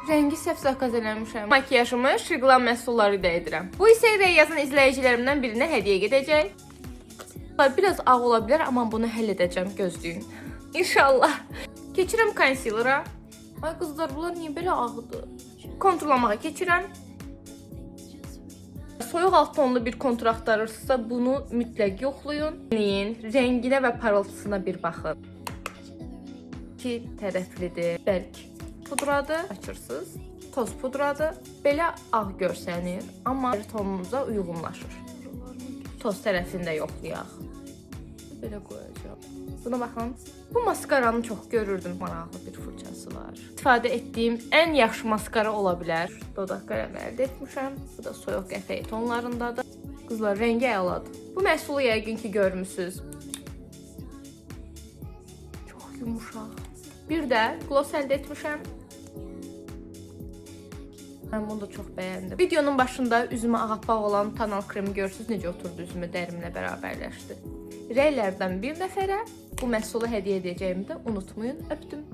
Rəngi səhv zakaz eləmişəm. Makiyajımı Sheglam məhsulları ilə edirəm. Bu isə Rəyyazın izləyicilərimdən birinə hədiyyə gedəcək. Biraz ağ ola bilər, amma bunu həll edəcəm, gözləyin. İnşallah. Keçirəm concealer'a. Ay qızlar, bunlar niyə belə ağdır? Konturlamağa keçirəm. Soyuq alt tonlu bir kontur axtarırsınızsa, bunu mütləq yoxlayın. Neyin rənginə və parıltısına bir baxın. İki tərəflidir. Bərk pudradır. Açırsınız. Toz pudradır. Belə ağ görsənir, amma tonunuza uyğunlaşır. Toz tərəfini də yoxlayaq. Belə qoyacağam. Buna baxın. Bu maskaranı çox görürdüm. Maraqlı bir fırçası var. İstifadə etdiyim ən yaxşı maskara ola bilər. Dodaq qələmi əldə etmişəm. Bu da soyuq qəhvəyi tonlarındadır. Qızlar, rəngi əladır. Bu məhsulu yəqin ki görmüsüz. Çox yumuşaq. Bir də gloss əldə etmişəm. Mən bunu da çox bəyəndim. Videonun başında üzümə ağappaq olan tonal kremi görürsüz, necə oturdu üzümə, dərimlə bərabərləşdi. Rəylərdən bir nəfərə bu məhsulu hədiyyə edəcəyimi də unutmayın. Öpdüm.